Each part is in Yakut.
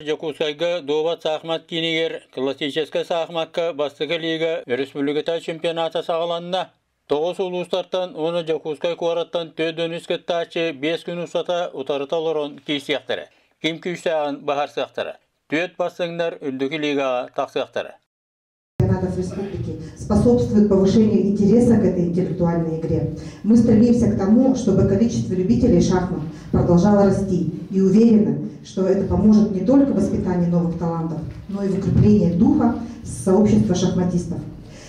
Дьокуускайга дуобат саахымат киинигэр классическай саахымакка бастакы лига өрөспүүбүлүкэтээҕи чемпионата саҕаланна. Тоҕус улуустартан уонна Дьокуускай куораттан 43 кыттааччы 5 күн устата утарыта олорон киирсиэхтэрэ. Ким күүстээҕин быһаарсыахтара. Түөрт бастыҥнар үрдүкү лигаҕа тахсыахтара. Чемпионатов республики способствует повышению интереса к этой интеллектуальной игре. Мы стремимся к тому, чтобы количество любителей шахмат продолжало расти и уверены, что это поможет не только в воспитании новых талантов, но и в укреплении духа сообщества шахматистов.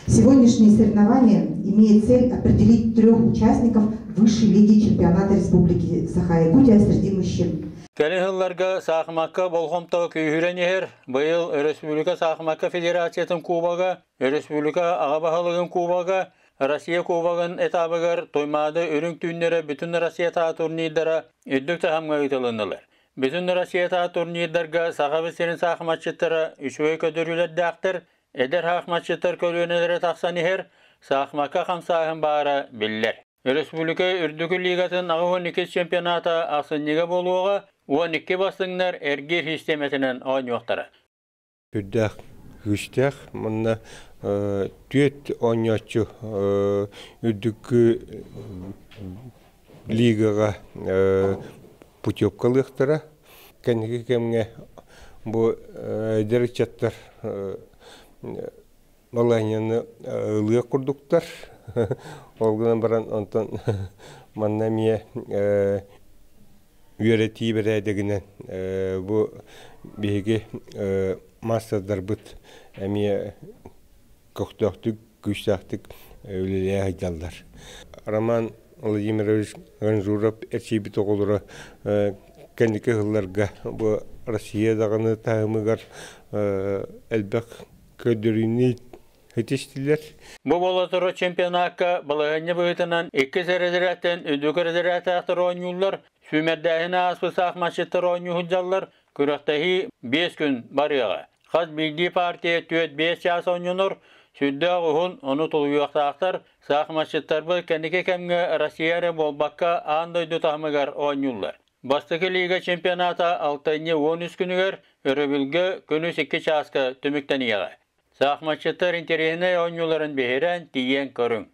Сегодняшние соревнования имеют цель определить трех участников высшей лиги чемпионата Республики Саха-Якутия среди мужчин. Кэлин сылларга саахымакка болҕомто күүһүрэн иһэр. Быйыл Өрөспүүбүлүкэ саахымакка федерациятын кубога, Өрөспүүбүлүкэ аҕа баһылыгын кубога, Россия кубогын этабыгар Туймаада үрүҥ түүннэрэ бүтүн Россиятааҕы турнирдара үрдүк таһымҥа ыытылыннылар. Бүтүн Россиятааҕы турнирдарга Саха сирин саахыматчыттара үчүгэй көрдөрүүлэрдээхтэр, эдэр саахыматчыттар көлүөнэлэрэ тахсан иһэр, саахымакка хамсааһын баара биллэр. Өрөспүүбүлүкэ үрдүкү лигатын 82 чемпионата ахсынньыга буолуоҕа, 12 бастыҥнар эргиир систиэмэтинэн оонньуохтара. Үрдээх күүстээх манна түөрт оонньооччу үрдүкү лигаҕа путевкалыахтара. Кэнники кэмҥэ бу эдэр ыччаттар балаһыанньаны ылыах курдуктар. Ол гынан баран онтон манна эмиэ үөрэтии бэрээдэгинэн бу биһиги маастардарбыт эмиэ көхтөөхтүк, күүстээхтик үлэлэһэ сылдьаллар. Роман Владимирович Ганжуров эрчийбит оҕолоро кэнники сылларга бу Россия даҕаны таһымыгар элбэх көрдөрүүнү ситистилэр. Бу болотору чемпионакка балаһыанньа быһыытынан иккис эрэзэрээттэн үрдүк эрэзэрээттээхтэр оонньууллар, сүүмэрдээһини ааспыт саахыматчыттар оонньуу сылдьаллар, күрэхтэһии 5 күн барыаҕа. Хас биирдии партия 4-5 чаас оонньонор, сүрдээх уһун, ону тулуйуохтаахтар. Саахыматчыттарбыт кэнники кэмҥэ Россия эрэ буолбакка аан дойду таһымыгар оонньууллар. Бастакы лига чемпионата алтынньы 13 күнүгэр өрөбүлгэ күнүс 2 чааска түмүктэниэҕэ. Саахыматчыттар интэриэһинэй оонньууларын биһирээн тиийэн көрүҥ.